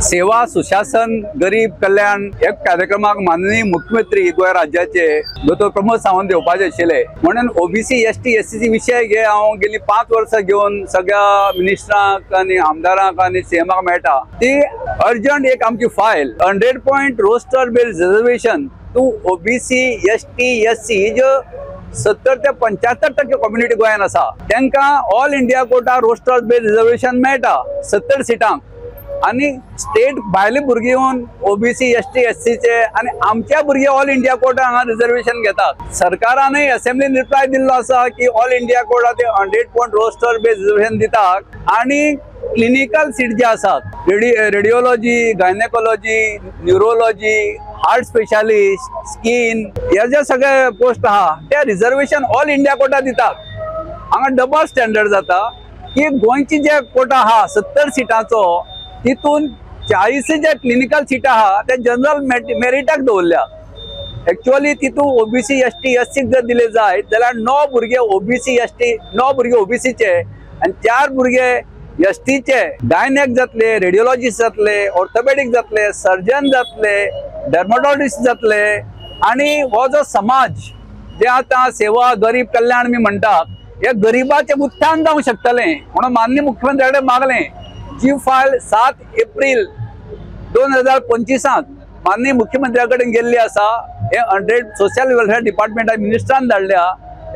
सेवा सुशासन गरीब कल्याण ह्या कार्यक्रमाक माननीय मुख्यमंत्री गोंय राज्याचे डॉक्टर प्रमोद सावंत येवपाचे आशिल्ले म्हणून ओबीसी एसटी एससीसी विशय घे हांव गेली 5 वर्सां घेवन सगळ्या मिनिस्टरांक आनी आमदारांक आनी सीएमाक मेळटा. ती अर्जंट एक आमची file 100 point roster based reservation to OBC ST SC ही ज्यो 70 ते 75% कम्युनिटी गोंयान आसा तांकां all India quota roster based reservation मेळटा 70 सिटांक आनी स्टेट भायले भुरगीं येवन ओबीसी एसटी एससीचे आनी आमच्या भुरगे ऑल इंडिया कोटा हांगा रिजर्वेशन घेतात. सरकारानय असेंब्लीन रिप्लाय दिल्लो आसा की ऑल इंडिया कोटा ते 100 पॉयंट रोस्टर बेज रिजर्वेशन दितात आनी क्लिनिकल सीट जे आसात radiology, gynaecology, neurology, heart specialist, skin हे जे सगळे पोस्ट आहा ते रिजर्वेशन ऑल इंडिया कोटा दितात. हांगा डबल स्टँडर्ड जाता की गोंयची जे कोटा आहा 70 सिटांचो तितून 40 जे क्लिनिकल सीट आहा ते जनरल मेरिटाक दवरल्या. एक्चुअली तितून ओबीसी एसटी एससीक जर दिले जाय जाल्यार 9 भुरगे ओबीसी एसटी 9 भुरगे ओबीसीचे आनी 4 भुरगे एसटीचे गायनेक जातले, रेडियोलॉजिस्ट जातले, ऑर्थोपेडीक जातले, सर्जन जातले, डर्मटॉलॉजिस्ट जातले. आनी हो जो समाज जे आतां सेवा गरीब कल्याण मी म्हणटात हे गरिबाचें उत्थान जावंक शकतलें म्हणून माननीय मुख्यमंत्र्या कडेन मागलें. जी फायल 7 एप्रील 2025 माननीय मुख्यमंत्र्या कडेन गेल्ली आसा. हे 100 सोशल वेलफेअर डिपार्टमेंटा मिनिस्टरान धाडल्या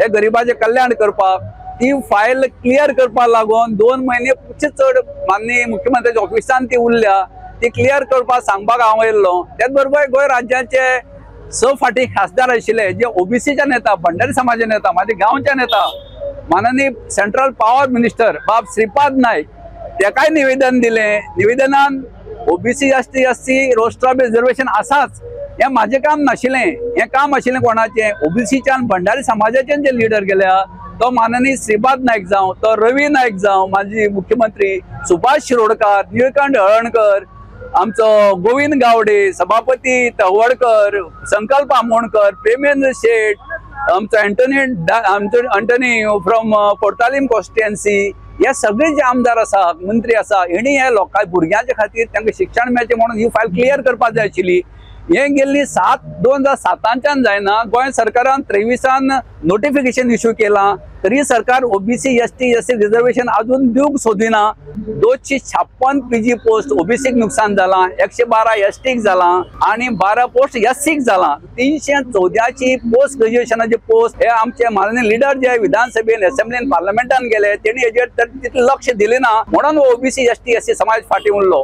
हे गरिबाचें कल्याण करपाक. ती फायल क्लियर करपाक लागून 2 म्हयने चड माननीय मुख्यमंत्र्याच्या ऑफिसान ती उरल्या. ती क्लियर करपाक सांगपाक हांव येयल्लो. त्याच बरोबर गोंय राज्याचे 6 फाटी खासदार आशिल्ले जे ओबीसीच्या नेता, भंडारी समाजाचे नेता, म्हाज्या गांवच्या नेता माननीय सेंट्रल पॉवर मिनिस्टर बाब श्रीपाद नायक तेकाय निवेदन दिलें. निवेदनान OBC ST SC roster reservation आसाच हें म्हाजें काम नाशिल्लें. हें काम आशिल्लें कोणाचें ओबीसीच्यान भंडारी समाजाचे जे लिडर गेल्या तो माननीय श्रीपाद नायक जावं, तो रवी नायक जावं, माजी मुख्यमंत्री सुभाष शिरोडकर, निळकंठ हळर्णकर, आमचो गोविंद गावडे, सभापती तवडकर, संकल्प आमोणकर, प्रेमेंद्र शेट, आमचो एंटनी फ्रॉम कोर्तालीम कॉन्स्टिट्युएन्सी, हे सगळे जे आमदार आसा, मंत्री आसा हेणी हे लोकां भुरग्यांच्या खातीर तांकां शिक्षण मेळचें म्हणून ही फायल क्लियर करपाक जाय आशिल्ली. हे गेल्ली 2007 जायना. गोंय सरकारान 23 नोटिफिकेशन इश्यू केलां तरी सरकार ओबीसी एसटी एससी रिजर्वेशन अजून दिवंक सोदिना. 256 पीजी पोस्ट ओबीसीक नुकसान जालां, 112 एसटीक जालां आनी 12 पोस्ट एससीक जालां. 384 पोस्ट ग्रेज्युएशनाचे पोस्ट हे आमचे माननीय लिडर जे विधानसभेन, असेंब्लीन, पार्लमेंटान गेले तेणी हेजेर तितलें लक्ष दिलें ना म्हणून ओबीसी एसटी एससी समाज फाटीं उरलो.